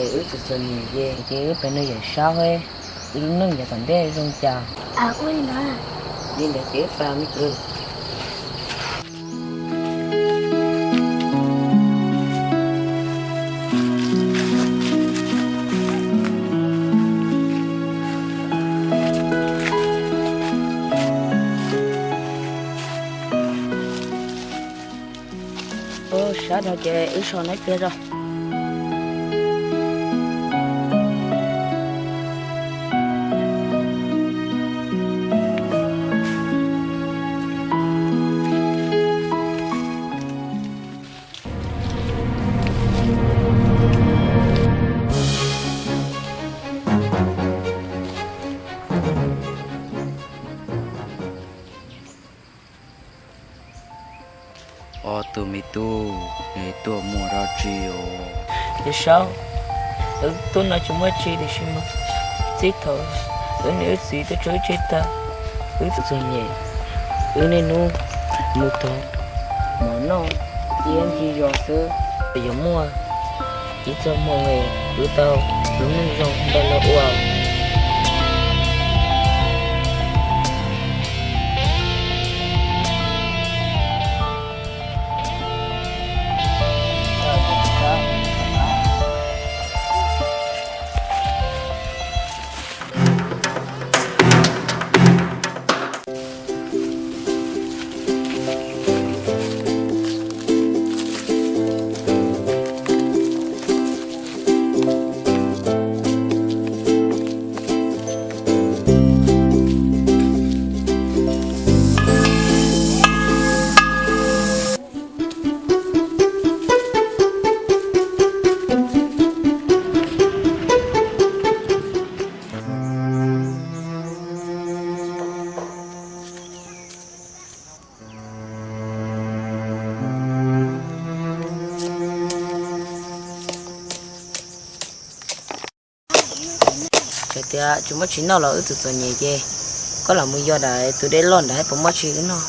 Wb txom txom nyem ces, ces wb pem nug Yawm Saub, wb lub neej yav tom ntej zoo cas. Li ntawd ces wb pab me kwv. Sab dhau ces wb so neb pliag tso. Ob tug me tub, neb tuaj muaj dab tsi os? Yawm Saub, wb tuaj no tsis muaj tsi tiam sis mas txij thaum wb niam wb txiv tuaj tso wb tseg tag, wb txom txom nyem, wb niaj hnub mus thov mov noj thiab ncig zos xwb. Yuav muaj ib txoj hmoo es wb tau lub neej zoo ntawm lawv ua. Txawm tias tsis muaj tsi noj los wb txom txom nyem ces koj lam mus yos daim tus dej loj nrad puas muaj tsi wb noj.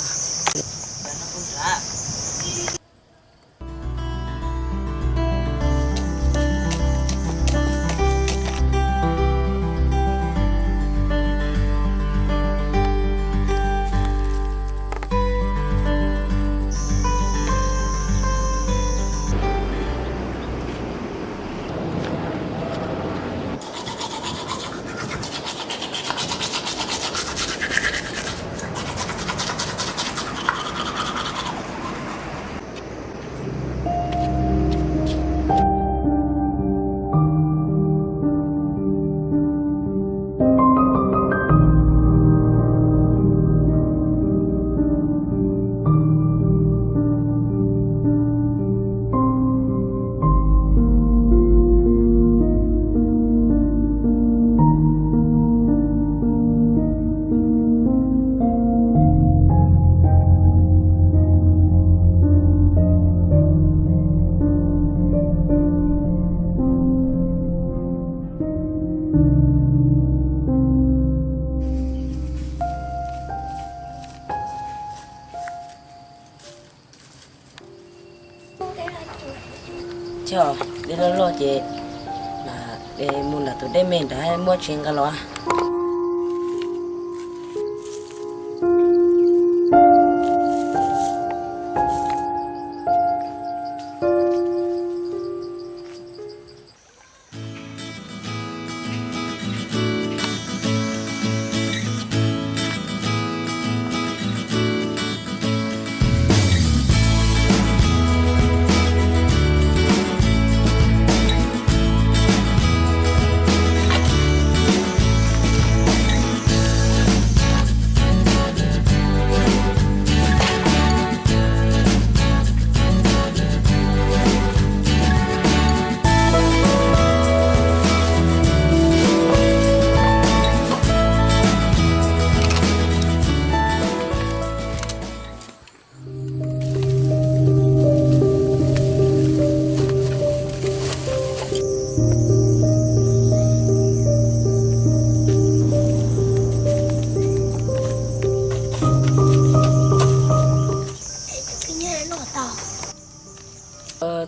Coj dej loj loj ces mus nram tus dej me nrad muaj tsi nqa los.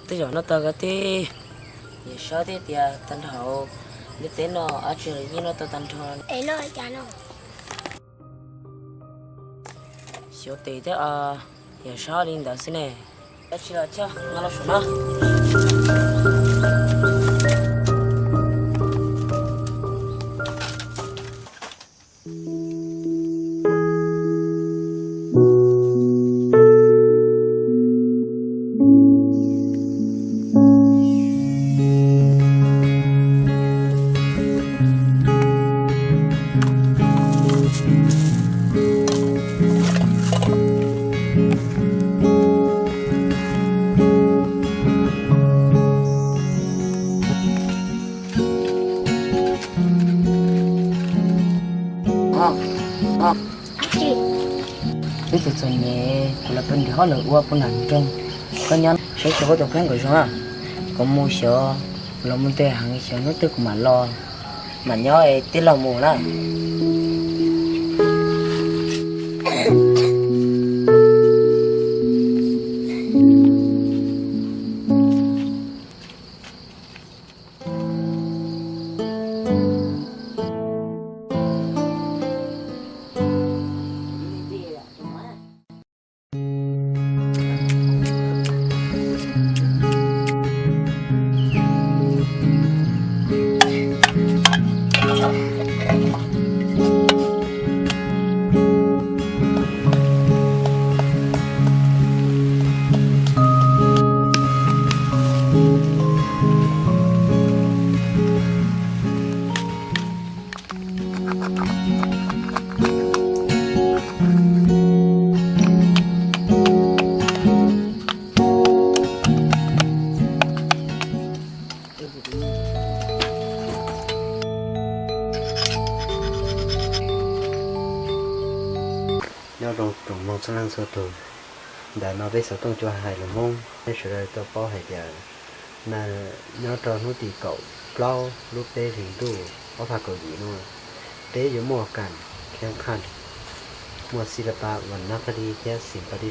Tej zaum noj tag kawg thiab. Yawm Saib thiab tias tag nrho ntiaj teb no dab tsi los yeej noj tau tag nrho. Xyov tes thiab os, yog saib li ntawd xwb ne. Dab tsi los choj, nqa los saum no. Peb txom txom nyem, kuv los peb nrhiav hauj lwm ua puas nram nroog. Koj nyob saib xyuas koj tus kheej kom zoo, koj mus xyov, kuv los mus ntev heev, xyov hnub twg kuv mam los, mam nyob es tij laug mus na. Nyob zoo tsoom mloog txhua leej txhua tus, ntawm no peb xov tooj cua hais lus Hmoob, nej sawv daws tau paub hais tias nyob rau hnub tim kaum plaub lub peb hlis ntuj ob phav kaum yim no, peb yuav muaj kam kheeb khaj, muaj xib la pa vas nab pha di thiab xim pa di.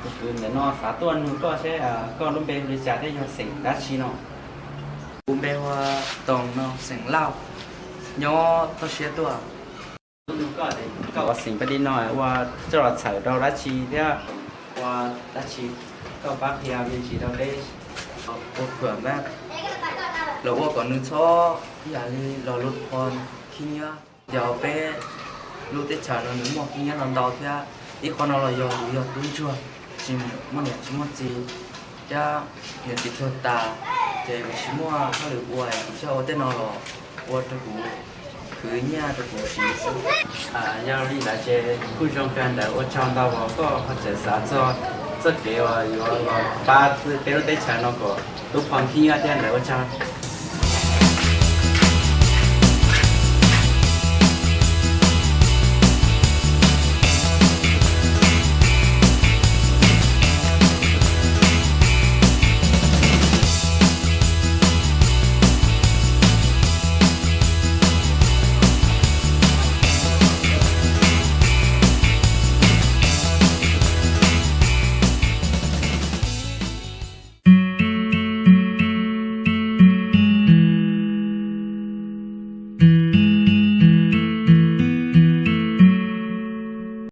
Tus kwv ntawm no xav tuaj nug koj seb koj lub npe hu li cas thiab yog xeem dab tsi no? Kuv npe hu ua Toom no, xeem Lauj, nyob toj siab tuaj. Koj ua xeem pab di no ua coj los txhawm rau dab tsi thiab ua dab tsi? Koj pab qhia me ntsis rau peb ua khuam na, los ua kom nws txhob ib yam li los lus pho khib nyiab. Yog peb lub teb chaws no nws muaj khib nyiab no ntau thiab, ib qho no los yog yus yog tub ntsuag tsis muaj niam tsis muaj txiv thiab niam txiv tuag tas, ces kuv tsis muaj hauj lwm ua, kuv thiaj ua tej no los ua rau kuv khwv nyiaj rau kuv siv xwb. Yog li ntawd ces kuj zoo kawg ntawd, ua tsaug ntau uas koj ho tseem xav txog txoj kev uas yuav los pab peb lub teb chaws no kom tub pho khib nyiab thiab ntawd, ua tsaug.